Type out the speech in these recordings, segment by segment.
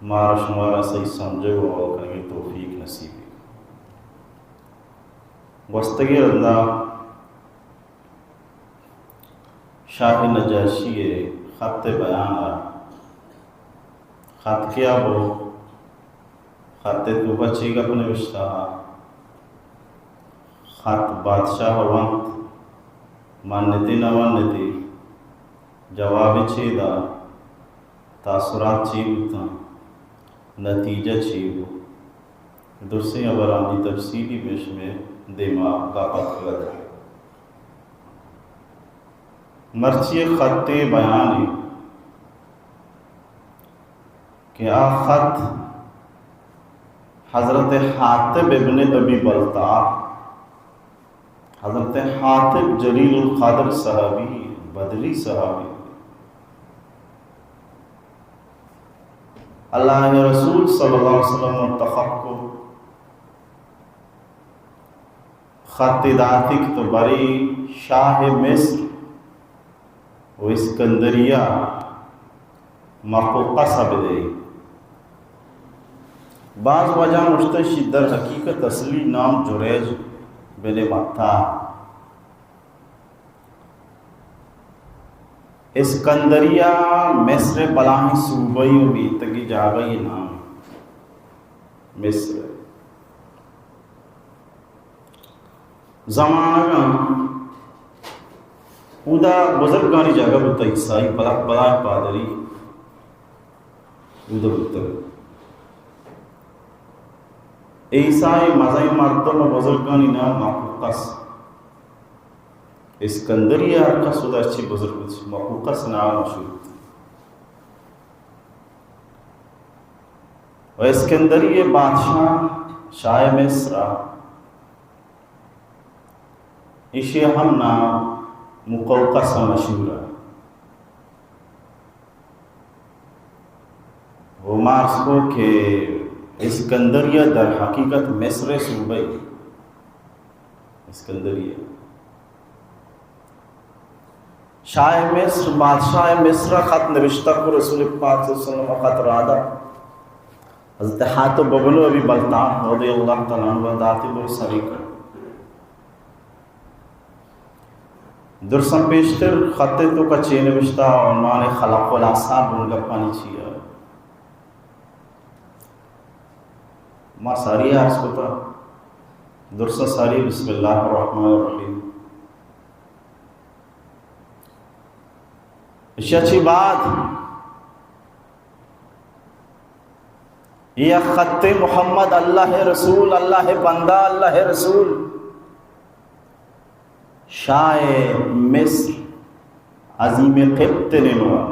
مارا شمارا صحیح سمجھگ و عمل کنگی توفیق نصیب بی۔ گوستگی رندا شاہ نجاشی ءِ خط بیان ءَ، خط کیا بو، خط ءِ توکا چی گپ نوشتہ؟ خط بادشاہ ونت، منتی نہ منتی، جواب چی دا، تاثرات چی بوتاں، نتیجہ چی بو، درسیں ہبرانی تفصیلی میں شمے دیما گپ اتکگ ات۔ مرچی خط بیان کہ آ خط حضرت حاطب ابن ابی بلتعہ، حضرت حاطب جلیل القدر صحابی، بدری صحابی، اللہ رسول صلی اللہ علیہ وسلم منتخب کو، خط داتگ تو برے شاہ مصر و اسکندریہ مقوقس ءَ بدئے۔ باز وجہ گوشتہ، شی در حقیقت اصلی نام جریج بن متی۔ اسکندریہ مصر ءِ بلاہیں صوبہ ءِ و میتگی جاگہ ءِ نام مصر۔ زمانگاں اودا بزرگانی جاگہ بوتہ، عیسائی بلاہ بلاہیں پادری اودا بوتہ۔ عیسائی مزنیں مردم و بزرگانی نام مقوقس۔ اسکندریہ ہر کس اودا چی بزرگ بوت، مقوقس نام مشہور بوت۔ و اسکندریہ بادشاہ شاہ مصر ءَ ایشی ہم نام مقوقس ءَ مشہور ءَ۔ و ما عرض کو کہ اسکندریہ در حقیقت مصر ءِ صوبہ ءَ، اسکندریہ۔ شاہ مصر، بادشاہ مصر ءَ خط نبشتہ کو، رسول پاک صلی اللہ علیہ وسلم ءَ خط راہ دات۔ حضرت حاطب ابن ابی بلتعہ رضی اللہ تعالی عنہ داتی، برو سری کن۔ درساں پیشتر خط ءِ توکا چے نبشتہ، عنوان خلف الاصحاب، ان گپانی چی ءَ ما ساری عرض کتا۔ درساں ساری بسم اللہ الرحمن الرحیم۔ اشیا چی بعد یہ خط محمد، اللہ رسول، اللہ بندہ، اللہ رسول، شاہ مصر، عظیم قبط ءِ نیمگا۔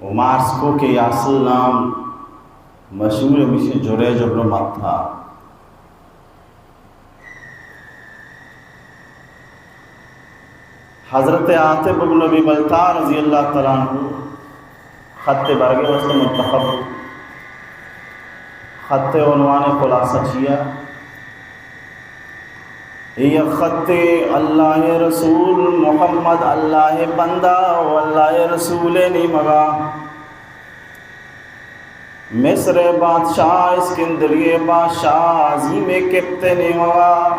و ما عرض کو کہ اصل نام مشہور ہمیشی جریج ابن متی۔ حضرت حاطب ابن ابی بلتعہ رضی اللہ تعالی عنہ خط برگے واسطے منتخب۔ خط عنوان خلاصہ چیا؟ اے یک خطے، اللہ رسول محمد، اللہ بندہ و اللہ رسول نیمگا مصر بادشاہ، اسکندریہ بادشاہ، عظیم قبط نیمگا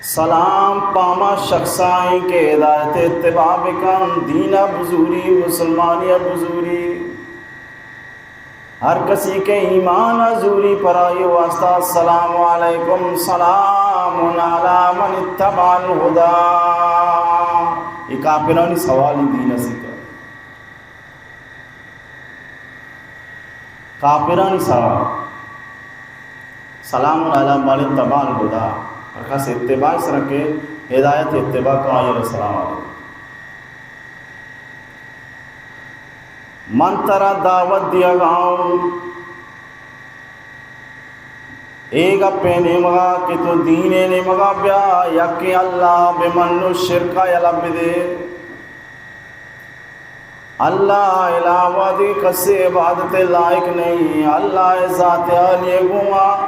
سلام پہ ہما شخصائیں کہ ہدایت اتباع بکن، دین ءَ بزوری، مسلمانی ءَ بزوری۔ ہر کسی کہ ایمان ءَ زوری، پرائی واسطہ السلام علیکم، سلام علی من اتبع الہدی۔ یہ کافرانی سوال دین ءَ سکا۔ کافرانی سرا سلام علی من اتبع الہدی، ہر کس اتباع سرا کہ ہدایت اتباع کو، آئی را سلام علیکم۔ من ترا دعوت دیگا اوں، اے گپے نیمگا کہ تو دین نیمگا بیا، یکیں اللہ بمن و شرکا یلہ بدے۔ اللہ علاوہ دگہ کسے عبادت لائق نہیں۔ اللہ ذات عالی گوما،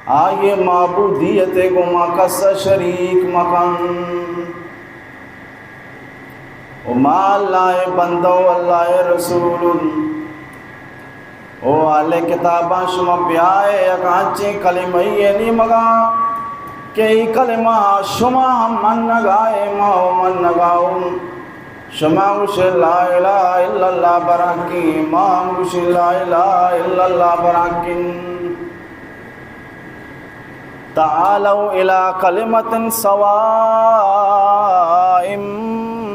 آئی معبودیت گوما کس شریک مکن۔ و ما اللہ ءِ بندہ و اللہ ءِ رسول اوں۔ او اہل کتاباں، شما بیائے یک انچیں کلمہ ءِ نیمگا کہ ای کلمہ شما ہم منگائے، ما ہم منگاؤں۔ شما گوشے لا الہ الا اللہ برحقیں، ما ہم گوشیں لا الہ الا اللہ برحقیں۔ تعالوا الی کلمۃ سواء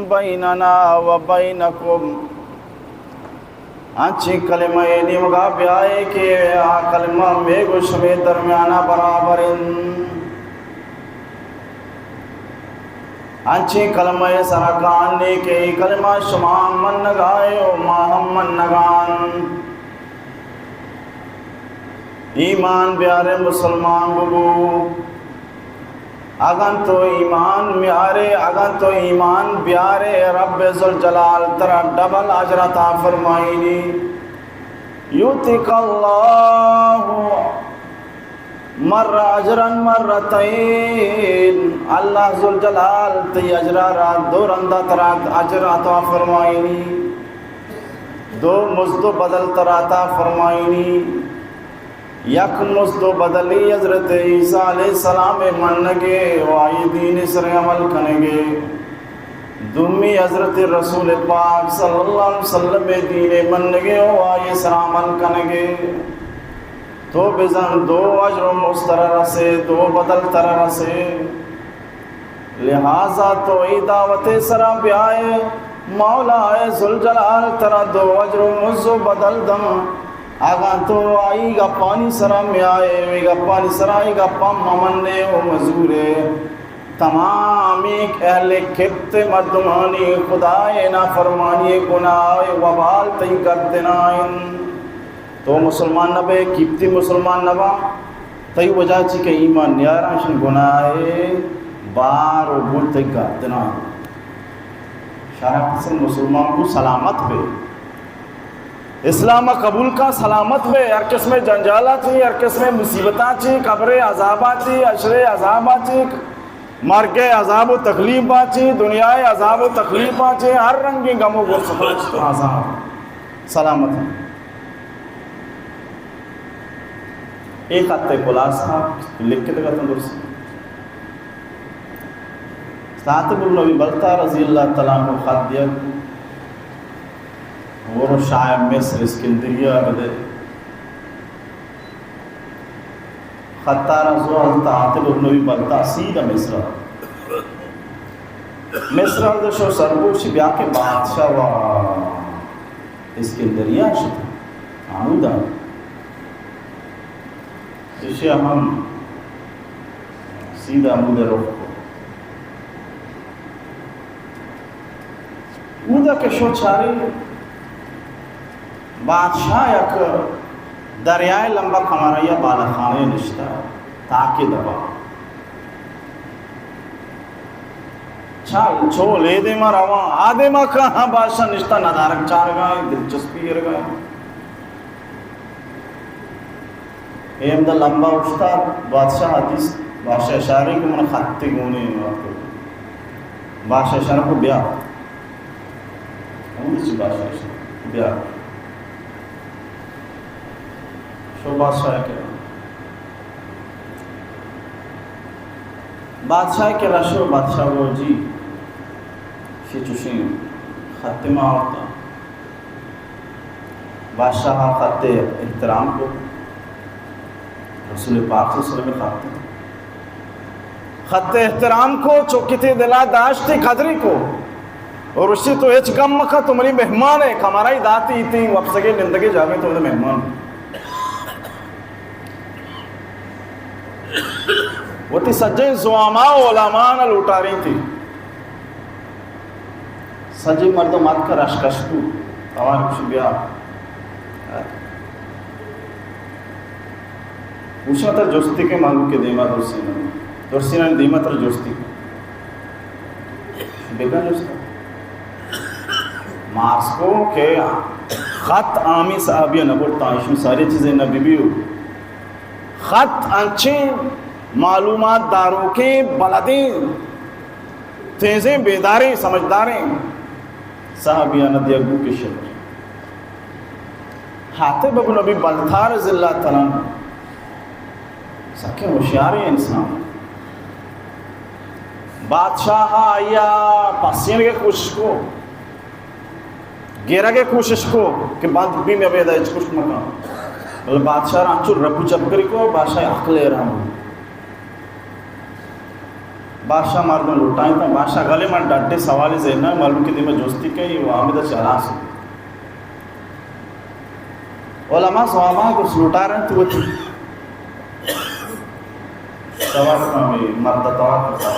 بیننا و بینکم۔ انچیں کلمہ ءِ نیمگا بیائے کہ آ کلمہ مئے گوں شمئے درمیانا برابر انت۔ انچیں کلمہ ءِ سرا کانے کہ اے کلمہ شما ہم منگائے و ما ہم منگان۔ ایمان بیارے، مسلمان ببو۔ اگن تو ایمان میارے، اگن تو ایمان بیارے، رب ذوالجلال ترا ڈبل اجر عطا فرمائینی۔ یؤتک اللہ مر اجرا مرتین، اللہ ذوالجلال تئی اجرا را دو رندا ترا اجر عطا فرمائینی، دو مزد و بدل ترا عطا فرمائینی۔ یک مزد و بدلی حضرت عیسیٰ علیہ السلام ءِ منگے و آئی دین ءِ سر عمل کنگے۔ دومی حضرت رسول پاک صلی اللہ علیہ وسلم ءِ دین ءِ منگے و آئی سر عمل کنگے۔ تو بزن دو اجر و مزد ترا رسے، دو بدل ترا رسے۔ لہذا تو اے دعوت ءِ سرا بیائے، مولا ذوالجلال ترا دو اجر و مزد و بدل دم۔ اگاں تو آئی گپانی سرا میائے، اے گپانی سرا اے گپاں ممنے و مزورے، تمامی اہل کبت مردمانی خدائے نافرمانی گناہ و وبال تئی گردنا انت۔ تو مسلمان نہ بئے، کیپتی مسلمان نہ باں، تئی وجہ چی کہ ایمان نیاراں، اشن گناہ بار و بوت تئی گردنا۔ شرع پسند مسلمان بو، سلامت بئے۔ اسلام قبول کا، سلامت بئے۔ ہر قسم جنجالا چی، ہر قسم مصیبتاں چی، قبر عذابا چی، حشر عذابا چی، مرگ عذاب و تکلیف با چی، دنیا عذاب و تکلیف با چی، ہر رنگیں غم و غصہ آزاد، سلامت۔ اے خط ءِ خلاصہ لکھتگ اتاں درست۔ حاطب بن ابی بلتعہ رضی اللہ تعالی عنہ خط دیگ، برو شاہ مصر اسکندریہ بدے۔ خطا را زو حضرت حاطب بن ابی بلتعہ سیدھا مصر۔ مصر اندر شو سر گوشی بیا کہ بادشاہ و اسکندریہ شت۔ ہمودا ایشی ہم سیدھا ہمود رخ کو۔ اودا کہ شو چاری بادشاہ یک دریائے لمبا کمرہ یا بالاخانہ نشتہ تاکے دبا۔ چال چول اے دیما رواں، آ دیما کاہاں، بادشاہ نشتہ ندارگ چارگا ایں، دلچسپی گرگا ایں۔ اے ہمدا لمبا اوشتات، بادشاہ حدیث، بادشاہ اشارے کہ من خطے گونے وقت۔ بادشاہ اشارہ کو بیا۔ ہمود چی بادشاہ اشارہ کو بیا۔ شو بادشاہ کہ بادشاہ کہ رشو، بادشاہ گو جی، شی چوشیں خط ما آورتا۔ بادشاہ خط احترام کو، رسول پاک صلی اللہ علیہ وسلم خط، خط احترام کو، چوکی تی دلا داشتی قدری کو۔ اور اشی تو ہچ غم مکن، تو منی مہمان ہے، کمرہ داتی تی وپسگے نندگے جاگے تو مہمان۔ وتی سجیں زعماء و علماء لوٹارینتی۔ سجیں مردم اتک رشکش بو، توار کش بیا۔ اوشاں تر جستی کہ مہلوک دیما درسینا، درسینا دیما تر جستی۔ بکن جستا۔ مارس کو کہ خط عامی صحابی نہ برتا، اشمی ساری چیزیں نہ بی بیو۔ خط انچیں معلومات داروکیں، بلدیں، تیزیں، بیداریں، سمجھداریں۔ صحابیانا دیگ بو کہ شر۔ حاطب ابن ابی بلتعہ رضی اللہ تعالی عنہ سکیں ہوشیاریں انسان۔ بادشاہ آیا پسینگ کوشش کو، گرگ کوشش کو کہ بند بی، میں ابیدا ہچ کچھ مکن۔ بلے بادشاہ را انچو رپو چپکری کو، بادشاہ عقل حیران بو۔ بادشاہ مردم لوٹائیں تا، بادشاہ گلے من ڈڈے سوالے ذہن ءَ، مہلوک دیما جستی کئی و آمدہ چلاس۔ علماء صحابہ درست لوٹا رہے تو وتی توار کا میں مرد توار کا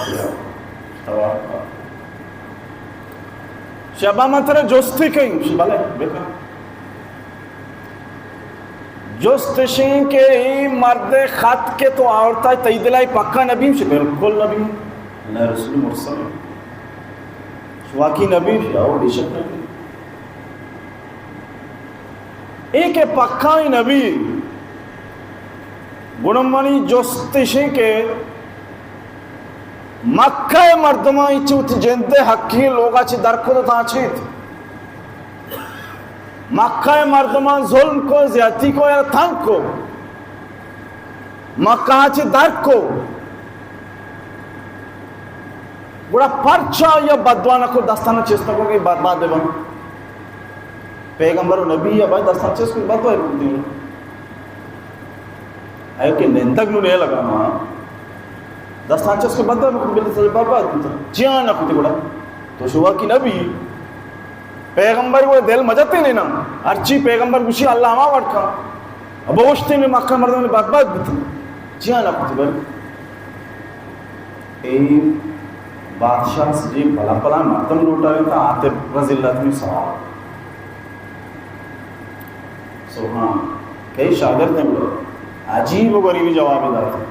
توار کا۔ شبا من ترا جستی کئی، شبا لے بکا۔ جست اشیں کہ اے مرد خط کہ تو آورتا، تئی دل ءَ پکا نبی؟ شی بالکل نبی، اللہ رسول مرسل۔ شی واقعی نبی؟ شی آؤ، بے شک نبی۔ اے کہ پکا نبی، گڑا منی جست اشیں کہ مکہ ءِ مردماں چہ وتی جند ءِ حقی لوگا چہ در کت، تاں چیت؟ مکہ ءِ مردماں ظلم کو، زیادتی کو یا تنگ کو، مکہ ءَ چہ در کو، گڑا پرچا یا بددعا نہ کو، دستانا چست نہ کو کہ برباد بہ بنت؟ پیغمبر و نبی یا باید دستانا چست کو، بددعا کو دیں۔ اے کہ نندگ نوں نہ لگا، ما دستان چست کو بدل بکن، بلے سر برباد بوتا۔ چیا نہ کتی گڑا؟ تو شوا کی نبی۔ پیغمبر گڑا دل مجتے لینا۔ ہرچی پیغمبر گوشی اللہ ہما وڑ کا۔ اب اوشتے میں مکہ مردم نے برباد بوتا۔ چیا نہ کتی بل؟ اے بادشاہ سجی بلا بلا مردم لوٹا رہتا، حاطب رضی اللہ عنہ سوال۔ سبحان۔ کئی شاگرد ہیں، بڑا عجیب و غریبی جواب داتا۔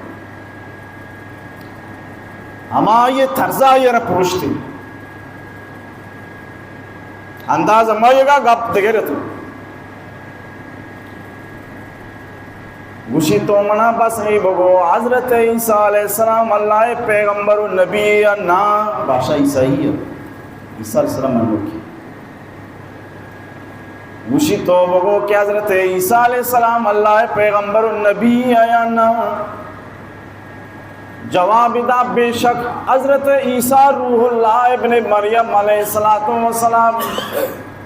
ہما یہ طرزا یہ را پروشتی۔ انداز ہما یہ گا گپ دگر تو۔ گوشی تو منا بس اے بگو، حضرت عیسیٰ علیہ السلام اللہ پیغمبر و نبی یا نا؟ بادشاہ عیسائی ہے۔ عیسیٰ علیہ السلام منوکی۔ گوشی تو بگو کہ حضرت عیسیٰ علیہ السلام اللہ پیغمبر و نبی یا نا؟ جواب دا، بے شک حضرت عیسیٰ روح اللہ ابن مریم علیہ الصلوۃ والسلام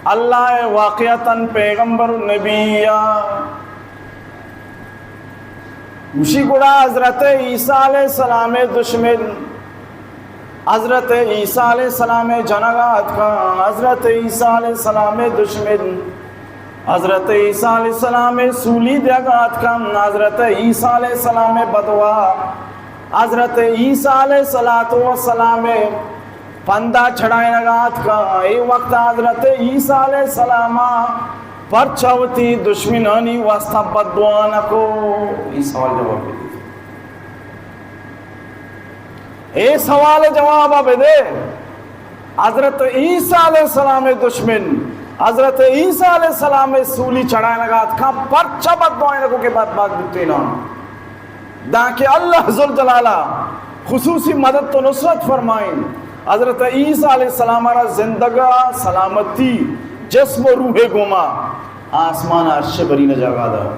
اللہ واقعتاً پیغمبر و نبی یا۔ گوشی گڑا حضرت عیسیٰ علیہ السلام دشمن، حضرت عیسیٰ علیہ السلام جنگا اتکاں، حضرت عیسیٰ علیہ السلام دشمن، حضرت عیسیٰ علیہ السلام سولی دیگا اتکاں، حضرت عیسیٰ علیہ السلام بدوا، حضرت عیسیٰ علیہ الصلوۃ والسلام پندا چڑھائینگا اتکا۔ اے وقت حضرت عیسیٰ علیہ السلام پرچا وتی دشمنانی واسطہ بددعا نہ کو؟ اے سوال جواب بدے۔ اے سوال جواب بدے۔ حضرت عیسیٰ علیہ السلام دشمن، حضرت عیسیٰ علیہ السلام سولی چڑھائینگا اتکا، پرچا بددعا نہ کو کہ بدبخت بوتینا؟ دانکہ اللہ ذوالجلالہ خصوصی مدد و نصرت فرمائیں۔ حضرت عیسیٰ علیہ السلام را زندگا سلامتی جسم و روح گوما آسمان عرش برین جاگا دا۔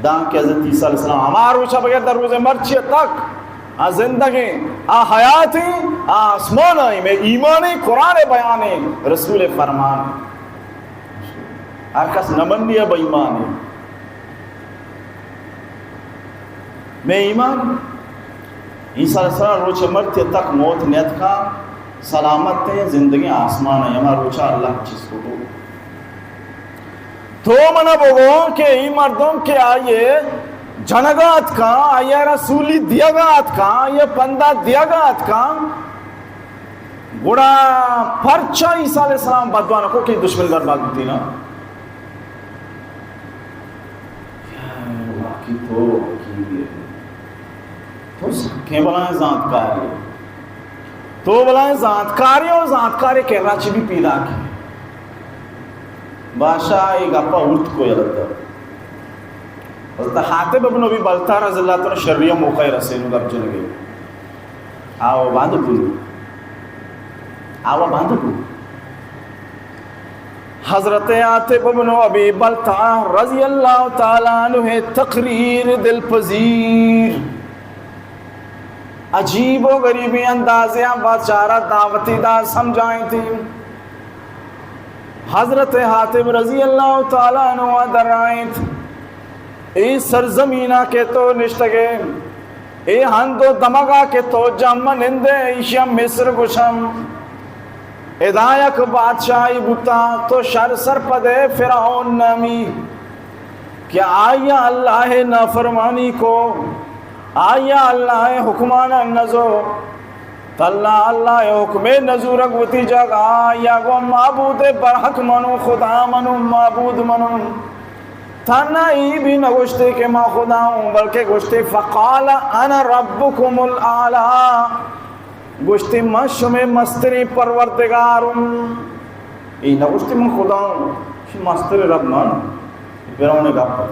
دانکہ حضرت عیسیٰ علیہ السلام ہما روچا بغیر در روز مرچی تک آ زندگیں، آ حیاتیں، آ آسمان آئیں، میں ایمانیں، قرآن بیانیں، رسول فرمان۔ ہر کس نمنی ہے بے ایمانیں۔ میں ایمان، عیسیٰ علیہ السلام روچ مرت تک موت نیتکا، سلامت ہیں، زندگی آسمان ہے، ہما روچا اللہ چیز کو دو۔ تو منا بگو کہ ای مردم کہ آئیے جنگا اتکا، آئیے رسولی دیگا اتکا، آئیے پندا دیگا اتکا، گڑا پرچا عیسیٰ علیہ السلام بددعا نہ کو کہ دشمن برباد بوتینا؟ یار، واقعی تو حکیم ئے۔ تو سکیں بلائیں زانتکارے۔ تو بلائیں زانتکارے و زانتکارے کرا چی بھی پیدا کی۔ بادشاہ اے گپا ارت کو یلت۔ حضرت حاطب ابن ابی بلتعہ رضی اللہ تعالی عنہ شریعہ موقع رسینو گپ جنگے۔ آو باند بو۔ آو باند بو۔ حضرت عاطب بن ابی بلتعہ رضی اللہ تعالی عنہ تقریر دلپذیر، عجیب و غریبیں اندازے آں بادشاہ را دعوتی دا سمجھائیں تھی۔ حضرت عاطب رضی اللہ تعالی عنہ درائیں تھی۔ اے سرزمینا کہ تو نشتگے، اے ہند و دمگا کہ تو جم نندے، ایشی مصر گوشم۔ ادا یک بادشاہی بوتا، تو شر سرپدے، فرعون نامی، کہ آیا اللہ نافرمانی کو، آیا اللہ حکمانا نزو۔ تلا اللہ ءِ حکم ءِ نزورگ وتی جاگہ ءَ، یا گوں معبود برحق منوں، خدا منوں، معبود منوں۔ تھنا ای بھی نگوشتے کہ ما خدا ہوں، بلکہ گوشتے فقال انا ربکم الاعلی، گوشتے من شمے مستریں پروردگار ہوں۔ ای نگوشتے من خدا ہوں، شی مستر رب من۔ فرعون گپ۔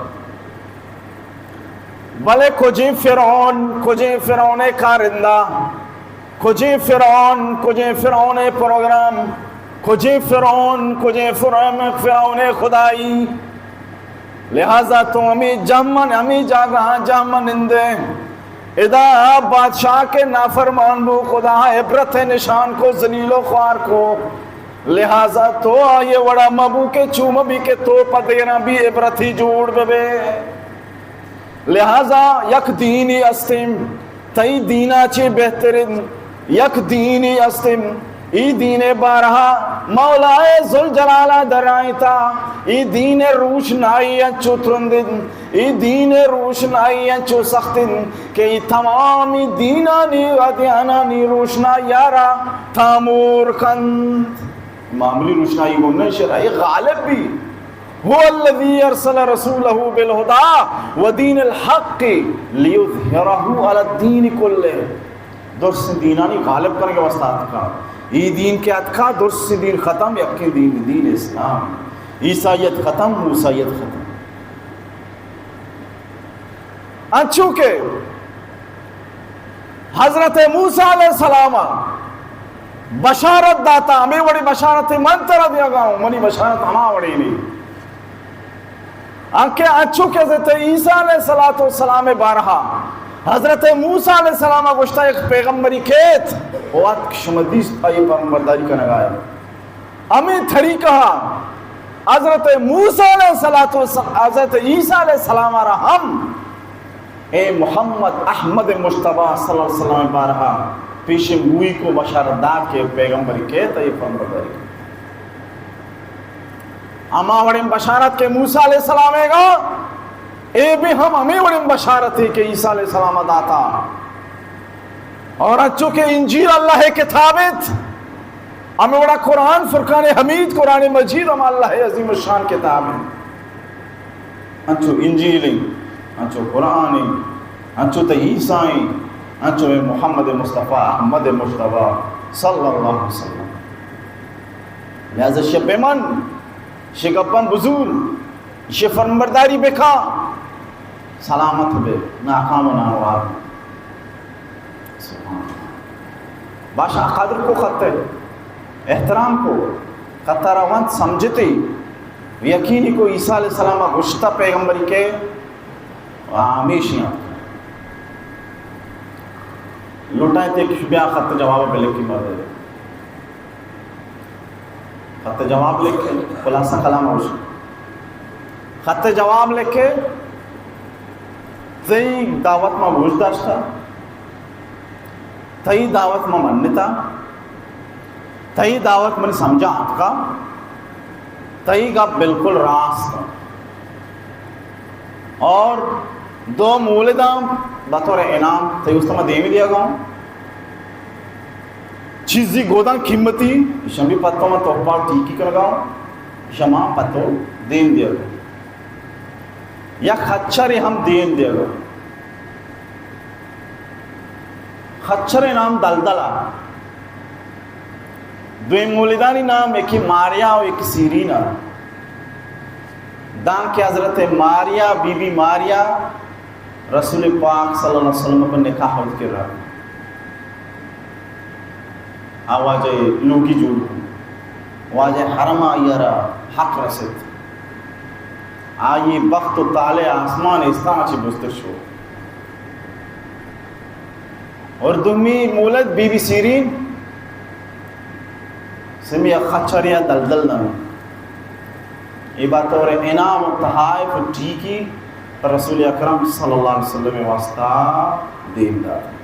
بلے کجیں فرعون، کجیں فرعون کارندہ، کجیں فرعون، کجیں فرعون پروگرام، کجیں فرعون، کجیں فرعون، فرعون خدائی۔ لہذا تو ہمیں جہمن، ہمیں جاگہ جہمن نندے۔ ادا بادشاہ کے نافرمان بو، خدا عبرت نشان کو، ذلیل و خوار کو۔ لہذا تو آئی وڑا مبو کہ چو مبی کہ تو پہ دیراں بھی عبرتی جوڑ ببے۔ لہذا یک دینی استیں، تئی دینا چے بہترین یک دینی استیں۔ ای دین بارہا مولائے ذوالجلالہ درائیں تا، ای دین روشنائی انچو ترندن، ای دین روشنائی انچو سختن کہ ای تمامی دینانی و ادیانانی روشنائی را تامور کنت۔ معمولی روشنائی گون نہ، شرعی غالب بھی۔ هو الذي ارسل رسوله بالهدى ودين الحق ليظهره على الدين كله۔ درست دینانی غالب کرنے کے واسطہ اتکا۔ یہ دین کے اتکا، درست دین ختم، یقین دین، دین اسلام۔ عیسائیت ختم، موسیت ختم۔ انچو کہ حضرت موسیٰ علیہ السلام بشارت داتا، ہمیں وڑی بشارت من ترا دیگا ہوں، منی بشارت ہما وڑی نہیں۔ انکہ انچو کہ حضرت عیسیٰ علیہ الصلوۃ والسلام بارہا حضرت موسیٰ علیہ السلام گوشتا ایک پیغمبری کیت، وقت شما دیست آئی فرمانبرداری کنگا ہے۔ ہمیں طریقہ حضرت موسیٰ علیہ الصلوۃ والسلام، حضرت عیسیٰ علیہ السلام را ہم اے محمد احمد مجتبیٰ صلی اللہ علیہ وسلم بارہا پیشن گوئی کو، بشارت دات کہ پیغمبر کیت، اے فرمانبرداری۔ ہما وڑیں بشارت کہ موسیٰ علیہ السلام گا، اے بھی ہم ہمیں وڑیں بشارت ہے کہ عیسیٰ علیہ السلام داتا۔ اور انچو کہ انجیل اللہ کتاب انت، ہمیں وڑا قرآن فرقان حمید، قرآن مجید ہم اللہ عظیم الشان کتاب انت۔ انچو انجیل انت، انچو قرآن انت، انچو تئی عیسیٰ انت، انچو اے محمد مصطفیٰ احمد مجتبیٰ صلی اللہ علیہ وسلم۔ لہذا شپ من، شگپاں بزور، شی فرمانبرداری بکا، سلامت بے، ناکام و ناوار۔ سبحان اللہ۔ بادشاہ قدر کو خطے، احترام کو، خطا را وانت سمجھتے، یقینی کو عیسیٰ علیہ السلام گوشتا پیغمبری کے، ہمیشی ہیں۔ لوٹائیں تے کہ بیا خط جواب پہ لکھی مردے۔ خط جواب لکھے، خلاصہ کلام ہوش۔ خط جواب لکھے، تئی دعوت ما گوش داشتا، تئی دعوت ما منتا، تئی دعوت من سمجھا اتکا، تئی گپ بالکل راست۔ اور دو مولداں بطور انعام تئی است ما دیمی دیا گاؤں۔ چیزی گوداں قیمتی، ایشاں بھی پتو ما تحفہ ٹیکی کنگا ہوں، ایشاں ما پتو دیم دیا گاؤں۔ یک خچرے ہم دیم دیا گاؤں۔ خچرے نام دلدلا۔ دوئیں مولدانی نام یکی ماریا و یکی سیرینا۔ دانکہ حضرت ماریا، بی بی ماریا، رسول پاک صلی اللہ علیہ وسلم پر نکاح ہوت کر رہا۔ آواز لوگی جوڑ کو۔ واجہ حرم آئی را حق رسیت۔ آئی بخت و طالع آسمان استان چی بزتر شو۔ اور دومی مولد بی بی سیرین، سمی خچریا دلدل نہ۔ اے بطور انعام و تحائف و ٹیکی پر رسول اکرم صلی اللہ علیہ وسلم واسطہ دیم دات۔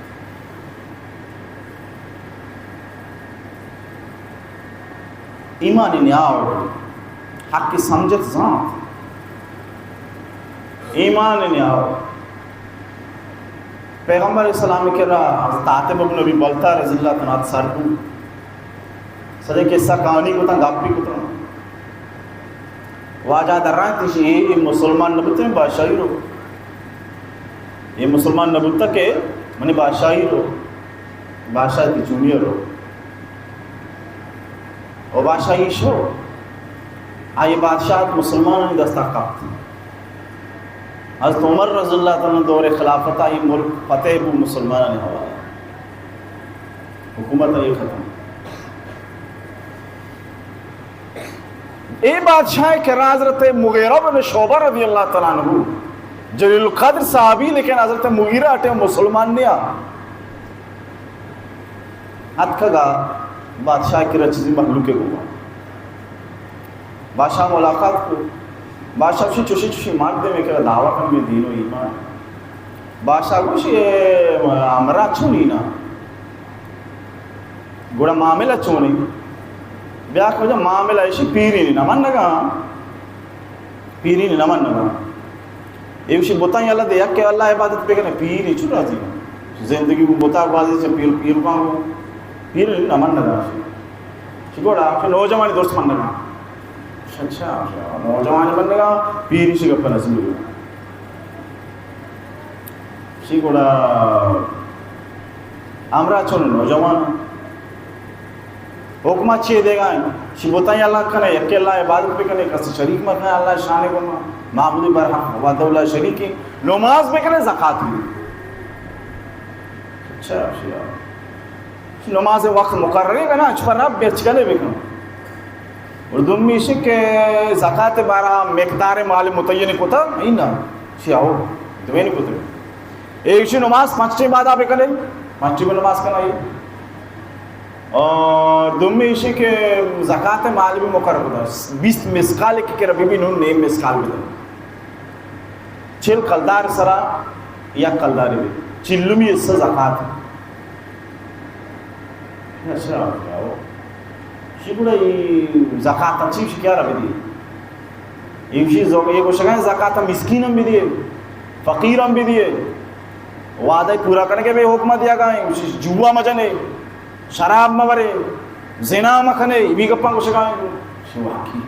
ایمان نیاور، حق سمجھت زانت۔ ایمان نیاور۔ پیغمبر اسلام کرا حضرت عاطب ابن ابی بلتع رضی اللہ تعالی عنہ سر کو۔ سجے قصہ کہانی کو تاں گپ بھی کو تاں۔ واجہ درائیں تیشی، اے، اے مسلمان نہ بوتیں بادشاہی رو۔ اے مسلمان نہ بوتا کہ منی بادشاہی رو۔ بادشاہ تی چونی رو۔ او بادشاہی شو۔ آئی بادشاہ مسلمانانی دستا کپت۔ حضرت عمر رضی اللہ تعالی عنہ دور خلافت آئی ملک فتح بو مسلمانانی حوالہ۔ حکومت آئی ختم۔ اے بادشاہ کہ حضرت مغیرہ بن شعبہ رضی اللہ تعالی عنہ جلیل القدر صحابی، لیکن حضرت مغیرہ اٹے مسلمان نیا۔ اتکگا بادشاہ کرا چیزی مخلوق گوا۔ بادشاہ ملاقات کو۔ بادشاہ چوشی چوشی چوشی مرد میں کہ دعویٰ کن میں دین و ایمان۔ بادشاہ گوشی، اے ہمراہ چونی نا؟ گڑا معاملہ چونیں؟ بیا کجا معاملہ ایشی پیری نہ منگا، پیری نہ منگا۔ ایشی بتاں اللہ دے، یک اللہ عبادت بکنے، پیری چو راضی۔ زندگی کو بتا بازی سے پیر، پیر پانگو۔ پیر نہ منگا۔ چی گڑا کہ نوجوانی درست منگا۔ اچھا، اچھا، نوجوانی منگا، پیری شی گپ نہ سمجھو۔ شی گڑا ہمراہ چون نوجوان حکمہ چی دیگا ہیں؟ شی بتائیں اللہ کنے، یک اللہ عبادت بکنے، کس شریک مکنے اللہ شان گما، معبود برحق وحدہ لا شریک، نماز بکنے، زکات بھی۔ اچھا، شی نماز وقت مقرری بنا، اچ پر رب بچ کنے بکن۔ اور دومی ایشی کہ زکات بارہ مقدار مال متعین کتا، اینا، شی آؤ، دوین کتا۔ ایشی نماز پنچ ٹیم بعد آ بکنے، پنچ ٹیم نماز کنا ای۔ اور دومی ایشی کہ زکات مال بھی مقرر کتا، بیست مسقال کی کرا بی بی نون نیم مسقال بی۔ چل کلدار سرا یک کلدار بی۔ چلمی حصہ زکات۔ اچھا، شی گڑا ای زکات چی شی کیا را بدی؟ ایشی زو-، اے گوشگا زکات مسکین ہم بدیے، فقیر ہم بدیے۔ وعدہ پورا کرنے کے بھی حکم دیا گا ہے، جوا مجنے، شراب مورے، زنا مکنے، یہ بھی گپاں گوشگا ہیں۔ شو واقعی۔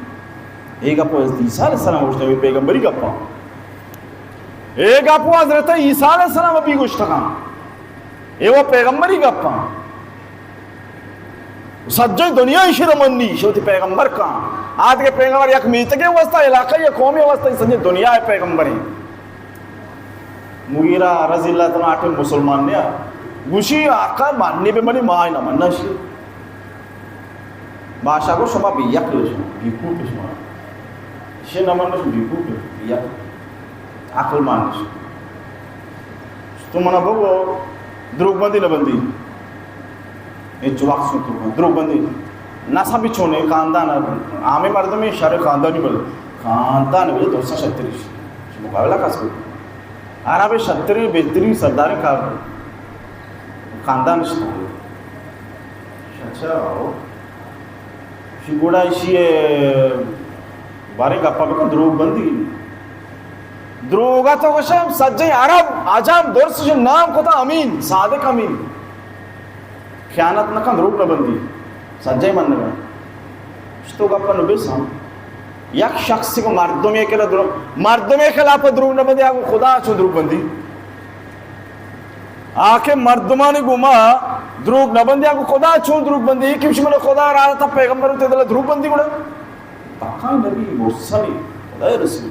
اے گپ حضرت عیسیٰ علیہ السلام گوشتا، پیغمبری گپاں۔ اے گپ حضرت عیسیٰ علیہ السلام بھی گوشتگا۔ اے وہ پیغمبری گپاں۔ سجیں دنیا ایشی را منی، ایشی وتی پیغمبر کن۔ آدگہ پیغمبر یک میتگے واسطہ، علاقہ یا قومے واسطہ، سجیں دنیا ء پیغمبر ہیں۔ مغیرہ رضی اللہ تعالی عنہ آٹے مسلمان نیا۔ گوشی آقا منی بہ منی، ما نہ منشی۔ بادشاہ گو شما بے عقل شما، بیوقوف شما۔ شی نہ منش، بیوقوف، بے عقل۔ عقل مانش۔ تو منا بگو، دروگ بندی نہ بندی؟ ہچ وقت سو تو دروگ بندی۔ نسب چونے خاندان، عام مردم شر خاندانی بل، خاندان بل درست شتری۔ مقابلہ کس کو؟ عرب شتری بہترین سردار کار خاندان شتری۔ اچھا، ہو۔ شی گوڑا ایشی ء بارے گپا بکن، دروگ بندی۔ دروگا تو گوشم، سجیں عرب، عجم، درس شی نام کتا امین، صادق امین۔ خیانت نہ کن، دروگ نہ بندی۔ سجیں من نہ۔ تو گپا نو بس ہم۔ یک شخص کو مردم یہ کہ دروگ، مردم خلاف دروگ نہ بندی، آگو خدا چون دروگ بندی۔ آ کہ مردمانی گوما دروگ نہ بندی، آ گو خدا چون دروگ بندی؟ کہ من خدا را تا پیغمبر تے دل دروگ بندی گڑا؟ پکا نبی مرسلی، خدا رسول۔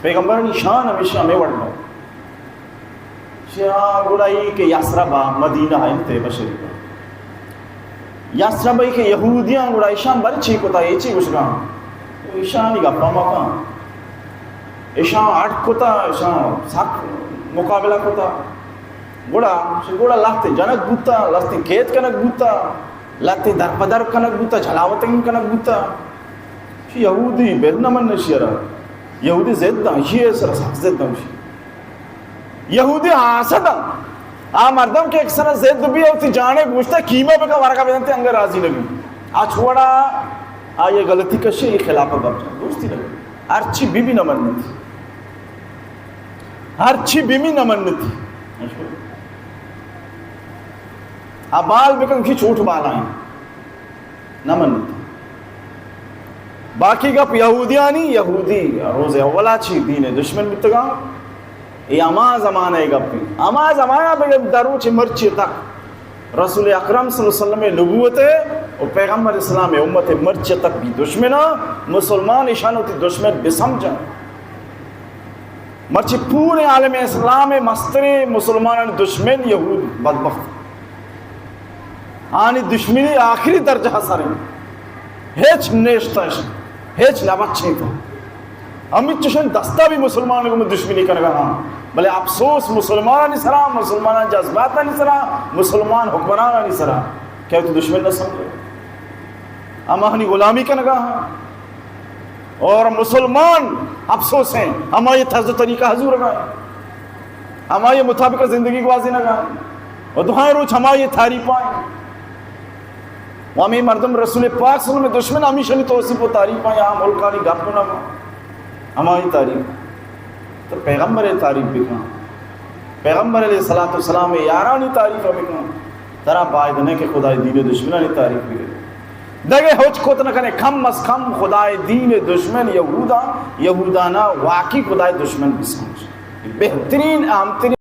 پیغمبرانی شان ہمیشہ ہمیں وڑنا۔ شیا گڑا ای کہ یسرب مدینہ ہے، طیبہ شریف۔ یسرب ءَ کہ یہودیاں گڑا ایشاں بر چی کتا، اے چی گوشگاں؟ ایشانی گپا مکن۔ ایشاں اڈ کتا، ایشاں سک مقابلہ کتا۔ گڑا، گڑا لہتے جنگ بوتا، لہتے قید کنگ بوتا، لہتے درپدر کنگ بوتا، جلاوطن کنگ بوتا۔ چی یہودی بل نہ من اشی را۔ یہودی ضد اں، اشی سر سک ضد اں اشی۔ یہودی حاسد اں۔ آ مردم کہ یک سر ضد بی، وتی جانے گوشتا قیمہ بکا، ورگا بدنتے، انگا راضی نبی۔ آ چوڑا آ یہ غلطی کشے، یہ خلاف بر جان۔ دوستی نبی۔ ہر چی بی بی نہ منتی۔ ہر چی بی بی نہ منتی۔ آ بال بکن کی چوٹ بالا ہیں۔ نہ منت۔ باقی گپ یہودیانی، یہودی روز اولا چی دین دشمن بوتگاں۔ اے ہما زمانہ گپی، ہما زمانہ بہ دروچ مرچی تک رسول اکرم صلی اللہ علیہ وسلم نبوت و پیغمبر اسلام امت مرچی تک بی دشمنا، مسلمان ایشان وتی دشمن بسمجھن۔ مرچی پورے عالم اسلام مستریں مسلمانانی دشمن یہود بدبخت۔ آنی دشمنی آخری درجہ سر انت۔ ہچ نیشتش، ہچ نہ بچینت۔ ہمچشن دستا بھی مسلمان کو دشمنی کنگا ہاں۔ بلے افسوس مسلمانانی سرا، مسلمانانی جذباتانی سرا، مسلمان حکمرانانی سرا کہ تو دشمن نہ سمجھے۔ ہم آہانی غلامی کنگا ہاں۔ اور مسلمان افسوس ہیں، ہمائی طرز طریقہ حضور گا، ہمائی مطابق زندگی گوازی نگا، اور دوہائیں روچ ہمائی تعریف آئیں۔ و ہمیں مردم رسول پاک صلی اللہ علیہ وسلم دشمن ہمیشہ نی توصیف و تعریف آئیں، یہاں ملکانی گپ نہ، ہمائی تعریف۔ تو پیغمبر تعریف بکن، پیغمبر علیہ الصلوۃ والسلام یارانی تعریف بکن۔ ترا باید نہ کہ خدائے دین دشمنانی تعریف بکن۔ دگہ ہچ کت نہ کنے، کم از کم خدائے دین دشمن یہودا، یہودانا واقعی خدائے دشمن بسمجھ۔ بہترین، اہمترین